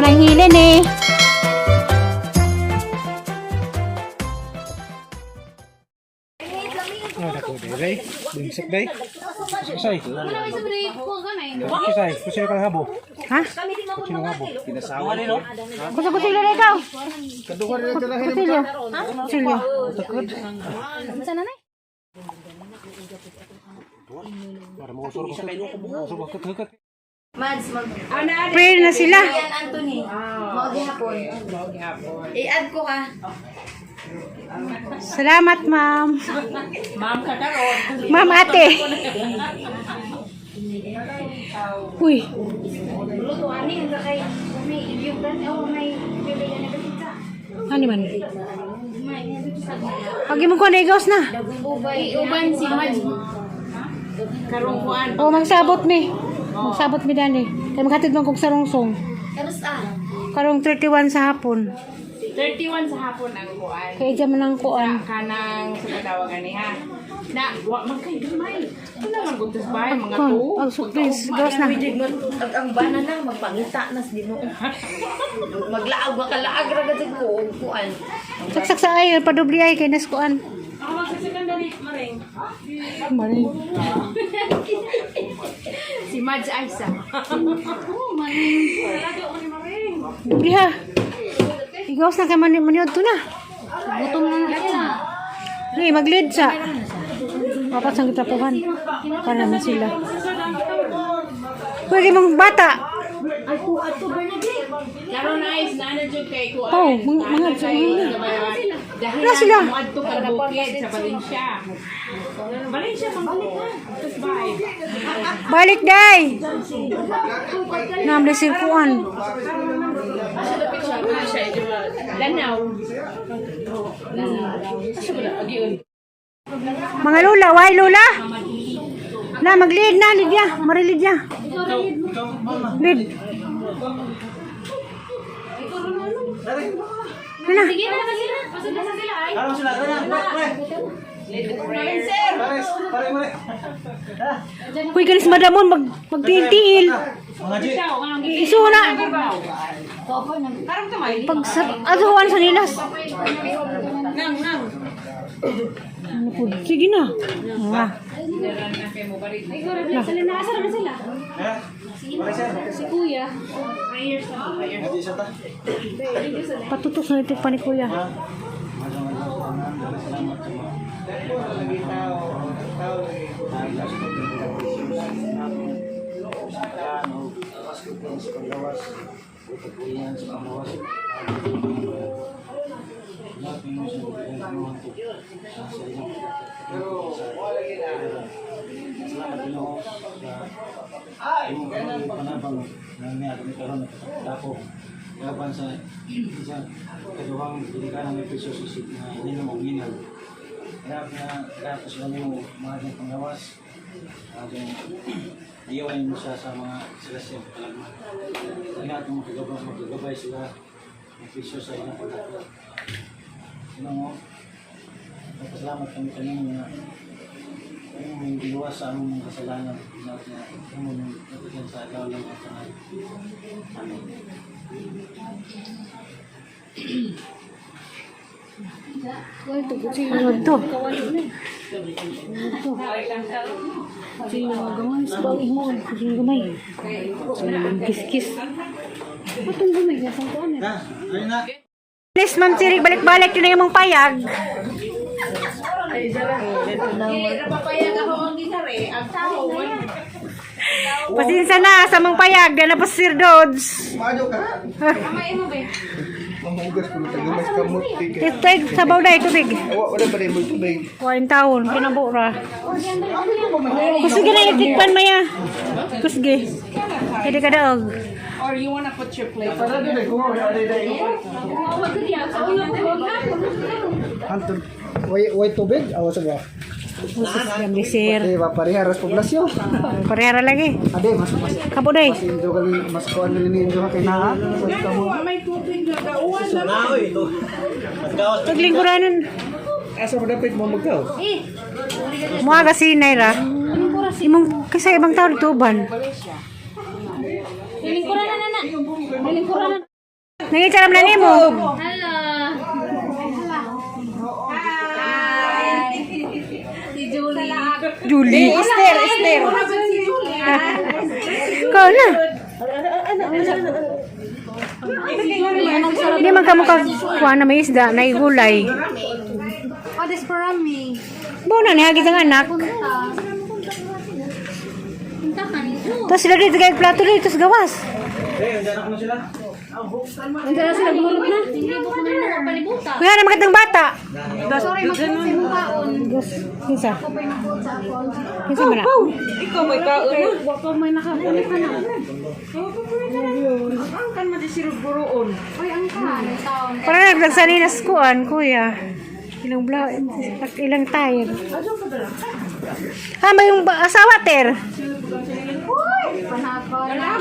Sobrang hilin eh. Ah, dako day. Bingsik day. Kusay. Kusay, kusay kang habo. Ha? Kusay kang habo. Kusa kusilyo na ikaw. Kaduha rin tirahin. Kusilyo. Kusilyo. Para mo usor ko. Usor ko kakat. Mads, mag... Prayer na sila. Yan, Anthony. Mao gihapon. I-add ko ka. Salamat, ma'am. Ma'am ka karon. Ma'am ate. Uy, Luto ani ang kay may ibyugan o may bibigyan na pizza. ano man? Pag mo ko na igaws na. Ubay, Uban si Mads. Karong kuan. O, magsabot mi. Magsabot mi dani. Kay maghatid man kog sarungsong. Karos ah. Karong 31 sa hapon. 31 sa hapon ang kuan. Kay dyan man ang kuan. Kanang sa patawagan ni ha. Na wa man kay gamay. Wala man gutos bay mga Kuan, to. oh, so please, gawas na. Ag ang banana magpangita nas Ginoo. Maglaag makalaag ra gud ko og kuan. Saksak sa ay, padubli ay kay nas kuan. Ako magsasakandali, Maring. Mali. Si Mads Aisa. Oh, Maring. Talaga ko ni Maring. Dubli ha. Igawas na kay man maniod to na. Gutom na na. Ni maglid sa. Papat sang gitapuhan. Para naman sila. Pwede mong bata. Karon Ais, naana jud kay kuan. Oh, mga Dahil Wala sila. Muadto ka bukid sa Valencia. Valencia man ko. Tapos bay. Balik day. Nam desir kuan. Lanaw. Mga lola, why lola? Na maglid na Lydia, Marilidya. Lid. Na. Sige na sila. Pasod na sila ay. Ano sila? Pre. Pares, pare mare. Uy, galis madamon mag magtiil-tiil. Mga G. Isu na. Karon kamay. Pag sa aduan sa nilas. Nang nang. Ano po? Sige na. Nga. Ha? Pare sir. Si kuya. Mga G sa ta. Patutok sa litik pa ni kuya. Laban sa isa kaduhang ginikanan ni Pesos isip na ininom og minal. Kaya na kaya ko sila nimo mga diyang panglawas. Mga diyang iyawan mo siya sa mga sila siya palagman. Kaya itong magagabay, magagabay sila ng Pesos sa ilang pagkakla. Sino mo, nagpasalamat kami kanino na ano may ginawa sa among mga kasalanan na na ano nung natigyan sa agaw lang at sa Amen. Ano to? Ano to? Sino gamay? Sa mo. Sino gamay? Kiss-kiss. Atong gamay na sa kuan. Na, ayun na. Please, Ma'am Sirig, balik-balik yun na yung mong payag. Dili ra papayag ako ang gihari ang tao. Pasensya na sa mong payag. Di na pa Sir Dodds. Mayo ka. Kamay mo be. Mahugas ko tayo mas kamot kay. Tubig, sabaw na tubig. Awa wala pa rin mo tubig. Kuwain taon, kinabura. Kusgi na itikpan maya. Kusgi. Hindi ka daog. Or you wanna put your plate? Para din ko wala din dai. Anton way way tubig awa sa ba. Yan, sir. Eh ba pareha ras poblasyon. Parehara lagi. Ade mas mas Kabuday. injo kali mas kuan ni injo kay naa. Sa kamo. May tubig na dauan na. Paglingkuranan. Asa mo dapat mo magkaw? Mga kasi ra. Imong kasi ibang tao dito ban. Lingkuran na na. Lingkuran na. Nangicharam na nimo. Hello. Hi. Si Julie. Julie. Esther, Esther. Ikaw na. Hindi man ka mukha na may isda, na igulay. Oh, this for me. Buo na, nihagit ang anak. Punta ka nito. Tapos sila dito kay plato dito sa gawas. Eh, andyan ako na sila. Andiyan na sila gumurot na. Hindi ko na nakapalibuta. Kuya na magandang bata. Sorry, magpunta sa kaon. Kinsa? Kinsa man na? Ikaw may kaon na. Wa pa may nakakulit na. Ang kan mo di siruguroon. Uy, ang kan. Taon. Parang nagsagsani na kuan, kuya. Ilang bla, ilang tire. Ha, may yung asawa, ter. Uy, panakaw na.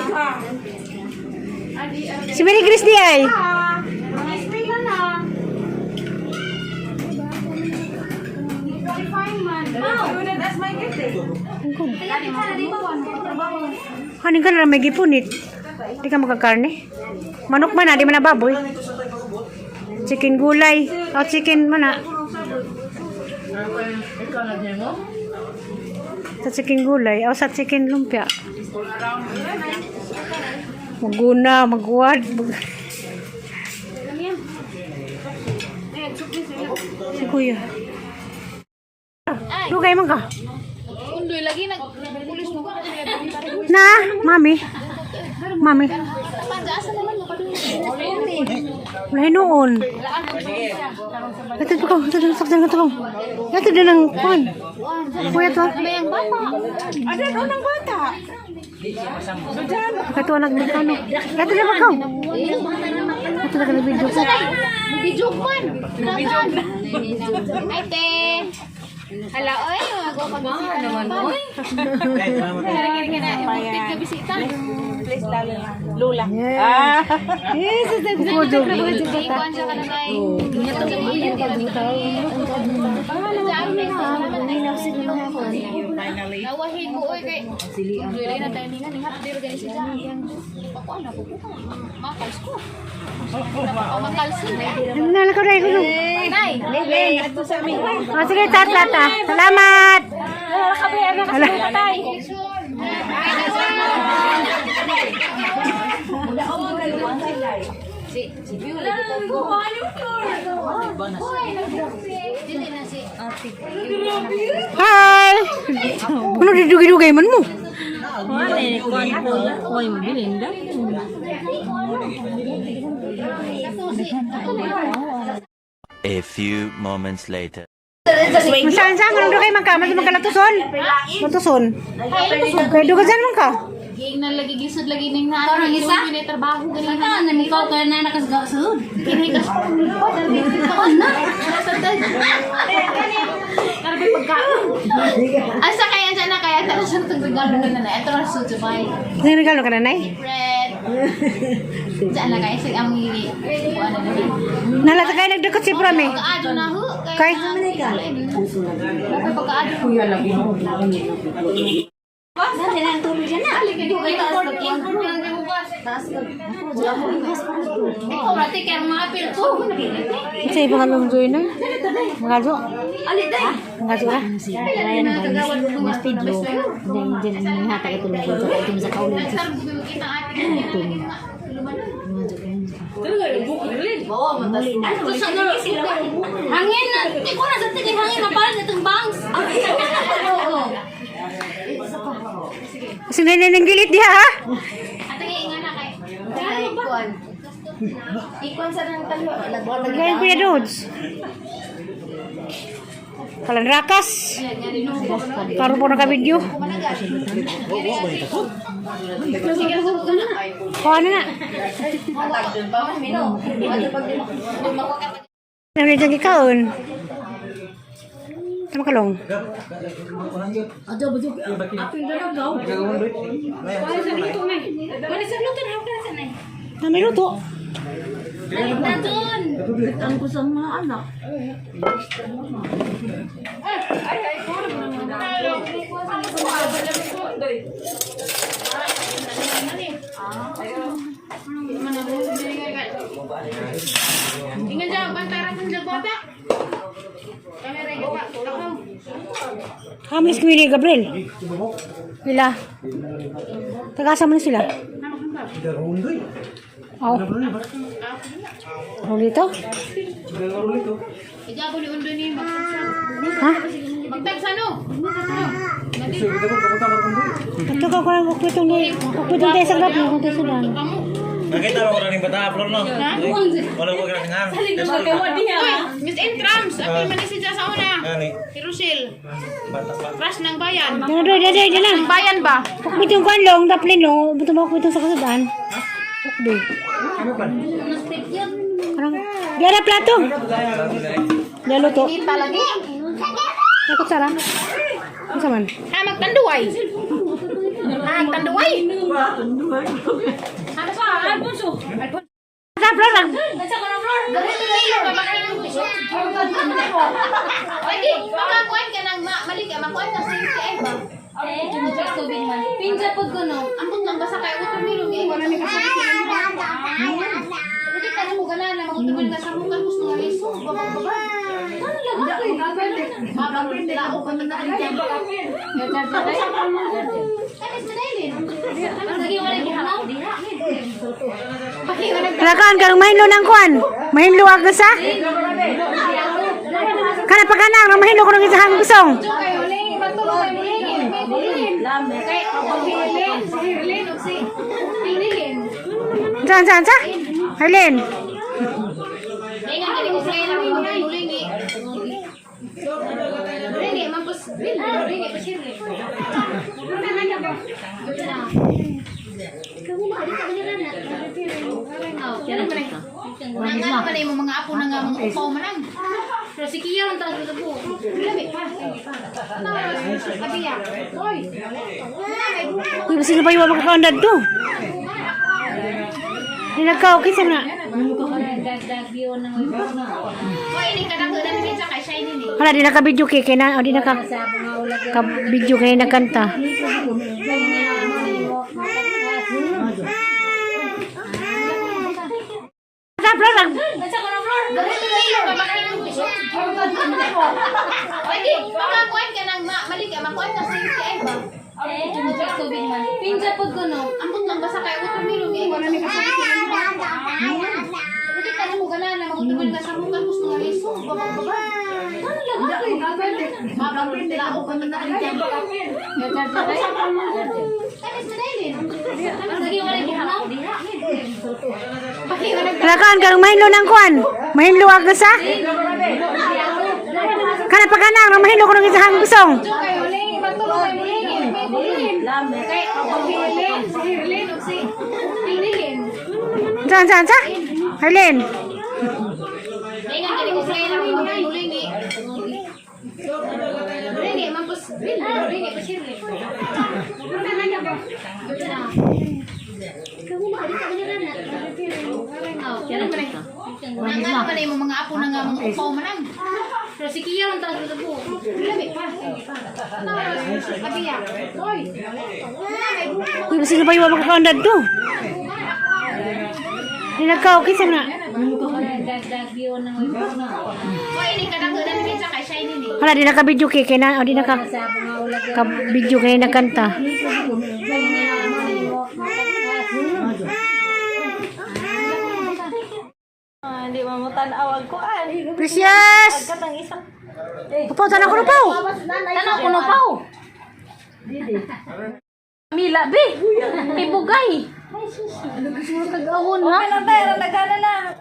Si Mary Grace di ay. Mga eskwela na. Qualifying man. Wow. Hanin ka na lang may gipunit. Di ka makakarne. Manok man na, di man na baboy. Chicken gulay. O chicken man na. Sa chicken gulay. O sa chicken lumpia. Maguna, magwad. Si kuya. Lugay man ka. Undoy lagi nag pulis mo ka. Na, mami. Mami. Asa naman mo padung. Wala noon. Ito pa ko, ito din saktan ko. Ito din ang kuan. Kuya to. May ang bata. Adan unang bata. Ito anak ng kano. Ito na ba ko? Ito na ka video. Video man. Dagan. Ay te. Hala oy, mago pag naman oy. Kaya ka bisita. Please lalo na. Lula. Ah. Yes, ito ko do. Ikuan siya ka na kay. Nawahi ko oy kay. Dili na timingan ni hapdir gani siya. Pakuan na ko ko. Makals ko. Makalsi. Nala ko dai ko. Nay. Ah, sige, tatla ta. Salamat. Hala. Hi. Ano didugay-dugay man mo? A few moments later. Masaan saan anong dugay man ka? Mas man ka latuson? Latuson. Kay dugay saan man ka? Ging na lagi gisod lagi ning na ano isa ni trabaho gani na na mikaw kaya na nakasgasod. Kini ka kaon na. Karbe pagkaon. Asa kaya siya na kaya tara siya tag regalo ka na na. Ito ra sud bay. May regalo ka na, nay? Bread. Diyan na kaya sig among gi kuan na dili. Nalata kay nagdakot si Prame. Pagkaadyo na ho. Kay? Pagkaadyo. Kuya lagi. Ikaw rati kay mga apil ko. Sa ibang anong joy na? Mga jo. Mga jo ah. Hangin na, di ko na sa tingin hangin na parang itong bangs. Oo. Kasi nanananggilit diha ha? Ate nga na kay. Ikuan sa nang talo. Galing Kuya Dudes. Kalanrakas. Karon po naka-video. Kuha na na. Ano na dyan ikaon? Tama ka long. Na may luto. Hamis ko ni Gabriel. Pila? Tagasa mo na sila. Oh. Rolito? Ikaw ni Undo ni Ha? Magtagsano. Ito ka ko ukpitong ni ukpitong tayo sa grab, ukpitong sa lang. Nakita mo ko rin bata, Flor, no? Wala ko kailangan. Uy, Miss Entrams, apil man ni siya sa una. Gani, Si Rochelle, bata pa. crush ng bayan. Dana do, dana dana. Ng bayan ba? Ukpitong kan long, daplin long, buto mo ukpitong sa kasudaan. Ukbi. Karang Diara plato. Diya luto. Kita lagi. Takot sara. Unsa man? Ha, magtanduay. Ha, magtanduay. Sa Flor, ang Pwede, makakuan ka ng mali ka, makuan ka sa UTI ba? Pinsa pag ko no, ambot lang basta kay utong milong eh. Wala ni kasi. Hindi ka na mo gana na magutumal ka sa mukha kus mga liso, babag babag. Mabang lao ka na ang diyan. Kalakaan karong mahinlo ng kuan. Mahinlo aga sa. Kana pa kana rong mahinlo ko ng isang gusong. Saan saan sa? Harlene. Nangano pa na yung mga apo na nga mga upaw man ang. Pero si Kia lang talaga sa buo. Lami pa. Abiya. Hoy. Uy, sino ba yung makakaundad to? Di nagka-okay sa na. Hoy, ini ka na ni sa kay Shiny ni. Hala, di naka-video kay kay na, o di naka ka video kay nagkanta. Sa Flor, ang Pwede, makakuan ka ng mali ka, makuan ka sa UTI ba? Pinsa pag ko no, ambot lang basta kay utong milong eh. Wala ni kasi. Hindi ka na mo gana na magutumal ka sa mukha kus mga liso, babag babag. Mabang lao ka na ang diyan. Kalakaan karong mahinlo ng kuan. Mahinlo aga sa. Kana pa kana rong mahinlo ko ng isang gusong. Saan saan sa? Harlene. Nangano pa na yung mga apo na nga mga upaw man ang. Pero si Kia lang talaga sa buo. Lami pa. Abiya. Hoy. Uy, sino ba yung makakaundad to? Di nagka-okay sa na. Hoy, ini ka na ni sa kay Shiny ni. Hala, di naka-video kay kay na, o di naka ka video kay nagkanta. Hindi mo mo tan-aw ang kuan. Precious! Katang isang Upaw, tanaw ko na paw! Tanaw ko na paw. Mila be. Kay bugay. Ay sus. Kag-awon ha. Pera, nagana na.